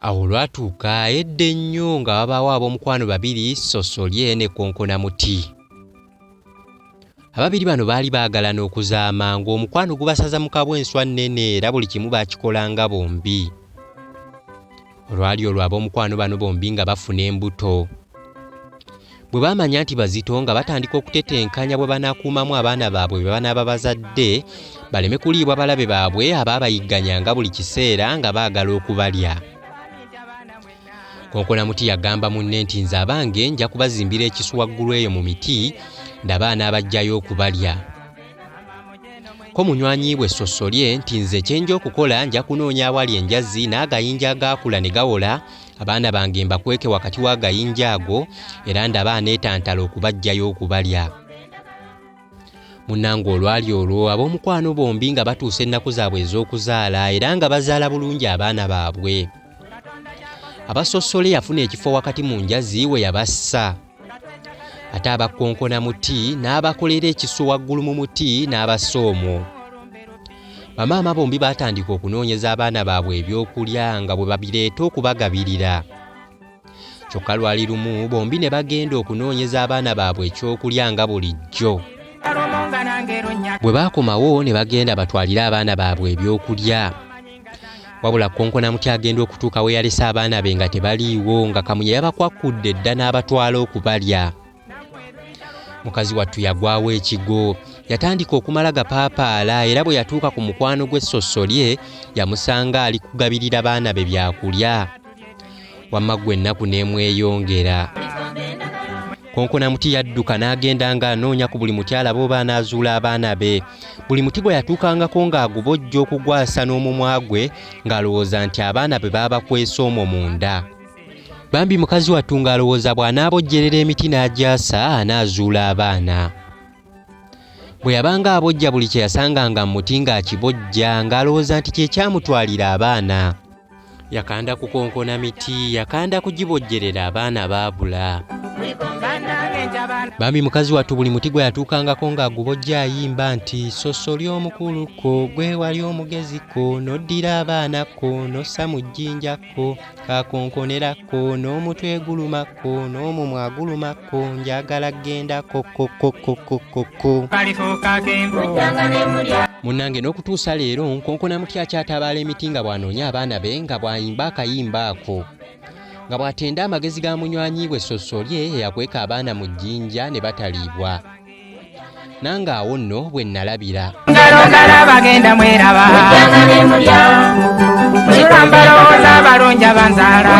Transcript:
Awo olwatuuka edda ennyo nga wabaawo ab'omukwano babiri Ssosolye ne Konkonamuti. Ababiri bano baali baagalana okuzaama ng'omukwano gubasaza mu kabwa enswa nnene era buli kimu baakikolanga bombi. Olwali olwo ab'omukwano bano bombi nga bafuna embuto. Bwe baamanya nti bazito nga batandika okutetenkanya bwe banaakuumamu abaana baabwe be banaaba bazadde baleme kuliibwa balabe baabwe abaabayigganyanga buli kiseera nga baagala okubalya. Konkonamuti yagamba munne nti nze abange nja kubazimbira ekisu waggulu eyo mu miti ndabe anaabaggyayo okubalya. Ko munywanyi we Ssosolye nti nze kye nja okukola nja kunoonya awali enjazi n'agayinja agaakula ne gawola Abaana bange mbakweke wakati w'agayinja ago era ndabe aneetantala okubaggyayo okubalya. Munnange olwali olwo ab'omukwano bombi nga batuusa ennaku zaabwe ez'okuzaala era nga bazaala bulungi abaana baabwe. Abasossole yafuna ekifo wakati mu njazi we yabassa. Ate abakkonkona muti n'abakolera ekisu waggulu mu muti n'abassa omwo. Bamaama bombi baatandika okunoonyeza abaana baabwe ebyokulya nga bwe babireeta okubagabirira. Kyokka lwali lumu bombi ne bagenda okunoonyeza abaana baabwe ekyokulya nga bulijjo. Bwe baakomawo ne bagenda batwalire abaana baabwe ebyokulya. Wabula Kkonkonamuti agenda okutuuka we yalese abaana be nga tebaliiwo nga Kamunye yabakwakudde dda n'abatwala okubalya. Mukazi wattu yagwawo ekigo. Yatandika okumala gapaapaala era bwe yatuuka ku mukwano gwe Ssossolye yamusanga ali kugabirira baana be byakulya. Wamma ggwe ennaku n'emweyongera. Konkonamuti yadduka n'agenda ng'anoonya ku buli muti alabe oba anaazuula abaana be. Buli muti gwe yatuukangako ng'agubojja okugwasa n'omumwa gwe ng'alowooza nti abaana be baabakwese omwo munda. Bambi mukazi wattu ng'alowooza bw'anaabojjerera emiti n'agyasa anaazuula abaana. Bwe yabanga abojja buli kye yasanganga mu muti ng'akibojja ng'alowooza nti kye kyamutwalira abaana. Yakanda kukonkona miti, yakanda kugibojjerera abaana baabula. Bambi mukazi wattu buli muti gwe yatuukangako ng'agubojja ayimba nti soso ly'omukulu ko gwe wali omugezi ko n'oddira abaana ko n'ossa mu jjinja ko kakonkonera ko n'omutwe guluma ko n'omumwa guluma ko njagala genda ko ko ko ko ko ko ko. Munnange n'okutuusa leero nkonkona muti akyatabaala emiti nga bw'anoonya abaana be nga bw'ayimba akayimba ako nga bw'atenda amagezi ga munywanyi we Ssosolye eyakweka abaana mu jjinja ne bataliibwa. Nange awo nno bwe nnalabira. Ngalo ngalo bagenda mweraba. Mujjanga ne mulya. Musula mbalowooza abalungi abanzaala.